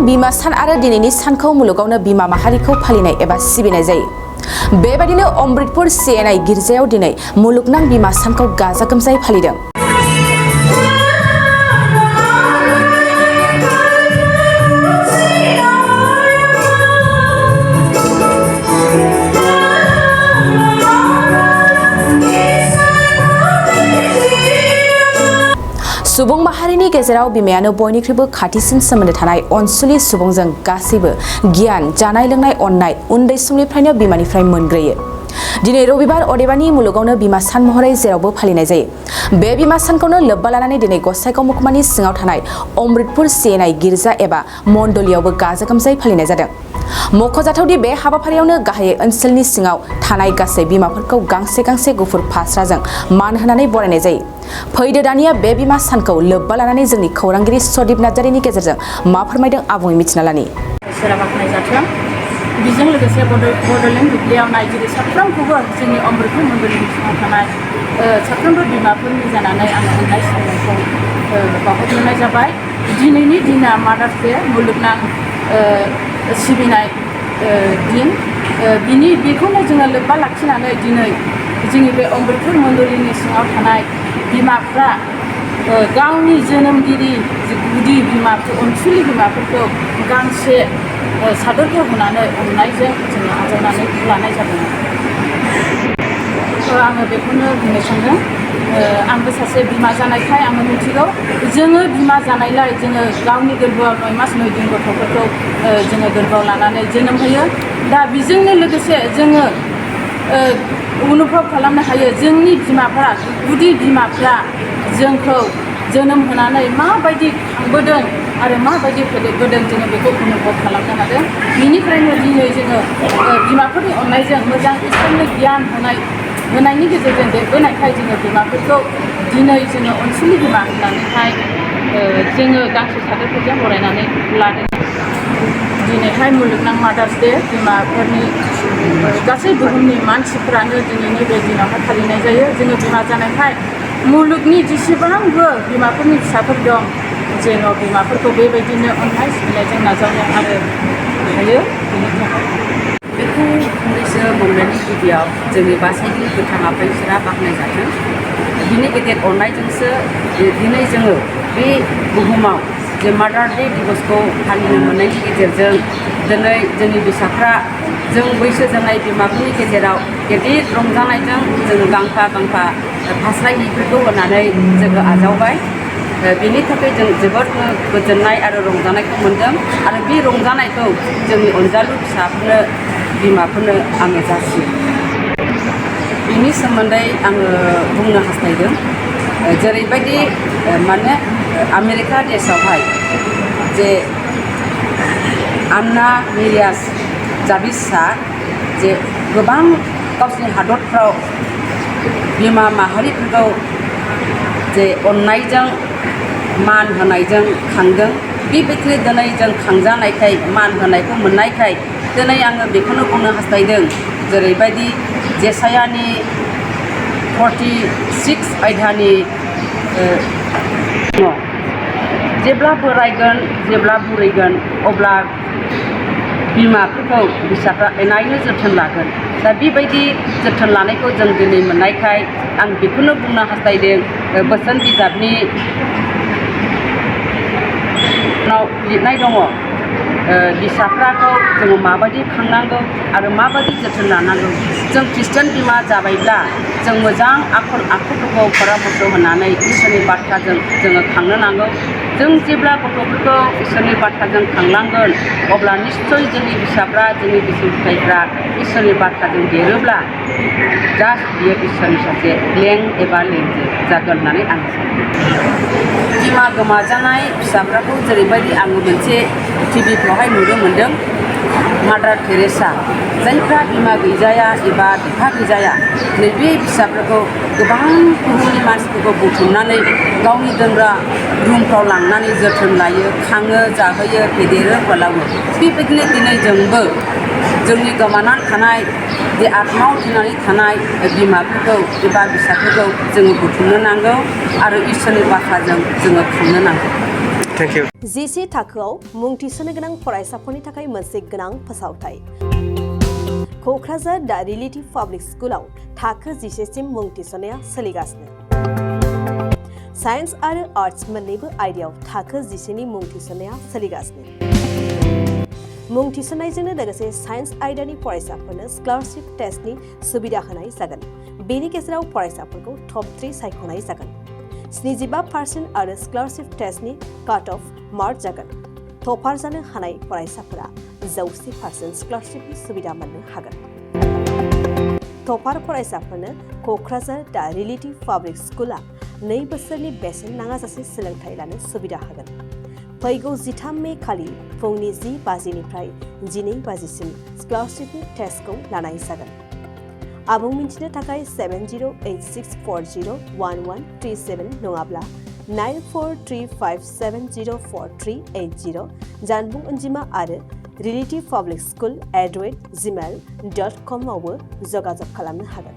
बिमा सान आरो दिनैनि सानखौ मुलुगावनो बिमा माहारिखौ फालिनाय एबा सिबिनाय जायो। बेबायदिनो अमृतपुर एन.आई गिर्जायाव दिनै मुलुगनां बिमा सानखौ गाजा गोमजायै फालिदों। सुबुं माहारिनि गेजेराव बिमायानो बयनिख्रुइबो खाथिसिन सोमोन्दो थानाय अनसुलि सुबुंजों गासैबो गियान, जानाय लोंनाय, अननाय उन्दै समनिफ्रायनो बिमानिफ्राय मोनग्रोयो। दिनै रबिबार अदेबानि मुलुगावनो बिमा सान महरै जेरावबो फालिनाय जायो। बे बिमा सानखौनो लोब्बा लानानै दिनै गसाइगाव महकुमानि सिङाव थानाय अमृतपुर एन.आई गिर्जा एबा मण्डलियावबो गाजा गोमजायै फालिनाय जादों। मख'जाथावदि बे हाबाफारियावनो गाहायै ओनसोलनि सिङाव थानाय गासै बिमाफोरखौ गांसे गांसे गुफुर फास्राजों मान होनानै बरायनाय जायो। फैदो दानिया बे बिमा सानखौ लोब्बा लानानै जोंनि खौरांगिरि सदीप नार्जारिनि गेजेरजों मा फोरमायदों आबुङै मिथिना लानि। बेजों लोगोसे बड'लेण्ड बुब्लियाव नायगिरि साफ्रोमखौबो जोंनि अमृतपुर मण्डलिनि सिङाव थानाय साफ्रोमबो बिमाफोरनि जानानै आङो अननाय सिबिनायखौ बावहरग्रोनाय जाबाय। दिनैनि दिना मादार्स डे मुलुगनां सिबिनाय दिन। बेखौनो जोङो लोब्बा लाखिनानै दिनै जोंनि बे अमृतपुर मण्डलिनि सिङाव थानाय बिमाफ्रा गावनि जोनोमगिरि गुदि बिमाफोर अनसुलि बिमाफोरखौ गांसे सादरखौ होनानै अननायजों जोङो आजावनानै लानाय जादों। आङो बेखौनो बुंनो सानदों। आंबो सासे बिमा जानायखाय आङो मिथिगौ जोङो बिमा जानायलाय जोङो गावनि गोरबोआव 9 मास 9 दिन गथ'फोरखौ जोङो गोरबोआव लानानै जोनोम होयो। दा बेजोंनो लोगोसे जोङो अनुभब खालामनो हायो जोंनि बिमाफ्रा गुदि बिमाफ्रा जोंखौ जोनोम होनानै माबायदि खांबोदों आरो माबायदि फेदेरबोदों जोङो बेखौ अनुभब खालामनो हादों। बेनिफ्रायनो दिनै जोङो बिमाफोरनि अननायजों मोजां इसोरनि गियान होनायनि गेजेरजों देरबोनायखाय जोङो बिमाफोरखौ दिनै जोङो अनसुलि बिमा होननानैहाय जोङो गांसे सादोरफोरजों बरायनानै लादों। दिनैहाय मुलुगनां मादार्स डे बिमाफोरनि गासै बुहुमनि मानसिफ्रानो दिनैनि बे दिनावहाय फालिनाय जायो। जोङो बिमा जानायखाय मुलुगनि जेसेबांबो बिमाफोरनि फिसाफोर दं जेन' बिमाफोरखौ बेबायदिनो अननाय सिबिनायजों नाजावनो आरो हायो। बेनि थाखाय बेखौ फंनैसो बुंनायनि गिबियाव जोंनि गासैबो गोथां आफाइफोरा बाख्नायजाथों। बिनि गेदेर अननायजोंसो दिनै जोङो बे बुहुमाव जे मादार डे दिबसखौ फालिनो मोननायनि गेजेरजों दिनै जोंनि फिसाफ्रा जों बैसो जानाय बिमाफोरनि गेजेराव गेदेर रंजानायजों जोङो गांफा गांफा फास्रा हिफोरखौ होनानै जोङो आजावबाय। बेनि थाखाय जों जोबोद गोजोननाय आरो रंजानायखौ मोन्दों आरो बे रंजानायखौ जोंनि अनजालु फिसाफोरनो बिमाफोरनो आङो जासियो। बिनि सोमोन्दै आङो बुंनो हास्थायदों जेरैबायदि माने आमेरिका देशआवहाय जे आन्ना मिरियास जाबिसआ जे गोबां गावसिनि हादरफ्राव बिमा माहारिफोरखौ जे अननायजों मान होनायजों खांदों। बेबायदिनो दिनै जों खांजानायखाय मान होनायखौ मोननायखाय दिनै आङो बेखौनो बुंनो हास्थायदों जेरैबायदि जेसायानि 46 आयदानि जेब्ला बोरायगोन जेब्ला बुरैगोन अब्ला बिमाफोरखौ फिसाफ्रा एनायनो जोथोन लागोन। दा बेबायदि जोथोन लानायखौ जों दिनै मोननायखाय आं बेखौनो बुंनो हास्थायदों बोसोन बिजाबनि लिरनाय दङ फिसाफ्राखौ जोङो माबायदि खांनांगौ आरो माबायदि जोथोन लानांगौ। जों खृष्टान बिमा जाबायब्ला जों मोजां आखल आखुफोरखौ परामर्श होनानै इसोरनि बाथ्राजों जोङो खांनो नांगौ। जों जेब्ला गथ'फोरखौ इसोरनि बाथ्राजों खांलांगोन अब्ला निश्चय जोंनि फिसाफ्रा जोंनि बिसि फिथाइफ्रा इसोरनि बाथ्राजों देरोब्ला बियो इसोरनि सासे लें एबा लेंजो जागोन होननानै आं सानो। बिमा गोमाजानाय फिसाफ्राखौ जेरैबायदि आङो मोनसे टिभिफ्रावहाय नुनो मोन्दों मादार टेरेसा जायफ्रा बिमा गैजाया एबा बिफा गैजाया नैबे फिसाफोरखौ गोबां बुहुमनि मानसिफोरखौ बुथुमनानै गावनि दोनग्रा रुमफ्राव लांनानै जोथोन लायो, खाङो, जाहोयो, फेदेरो, फोलावो। बेबायदिनो दिनै जोंबो जोंनि गोमानानै थानाय जे आत्मायाव थैनानै थानाय बिमाफोरखौ एबा फिसाफोरखौ जोङो बुथुमनो नांगौ आरो इसोरनि बाथ्राजों जोङो खांनो नांगौ। Thank you. जिसे थाखोआव मुं थिसननो गोनां फरायसाफोरनि थाखाय मोनसे गोनां फोसावथाय। क'क्राझार दा रिलेटिभ पाब्लिक स्कुलाव थाखो 10 सिम मुं थिसननाया सोलिगासिनो। साइन्स आरो आर्ट्स मोन्नैबो आयदायाव थाखो 10 नि मुं थिसननाया सोलिगासिनो। मुं थिसननायजोंनो लोगोसे साइन्स आयदानि फरायसाफोरनो स्कलारशिप टेस्टनि सुबिदा होनाय जागोन। बेनि गेजेराव फरायसाफोरखौ टप 3 सायख'नाय जागोन। 75% आरो स्कलारशिप टेस्टनि काट अफ मार्क जागोन। टपार जानो हानाय फरायसाफोरा 100% स्कलारशिपनि सुबिदा मोननो हागोन। टपार फरायसाफोरनो क'क्राझार दा रिलेटिभ पाब्लिक स्कुला 2 बोसोरनि बेसेन नाङाजासे सोलोंथाइ लानो सुबिदा होगोन। फैगौ 13 मे खालि फुंनि 10 बाजिनिफ्राय 12 बाजिसिम स्कलारशिपनि टेस्टखौ लानाय जागोन। आबुं मिन्थिनो थाखाय 7086401137 नङाब्ला 9435704380 जानबुं अनजिमा आरो relativepublicschool@gmail.com आवबो जगाजग खालामनो हागोन।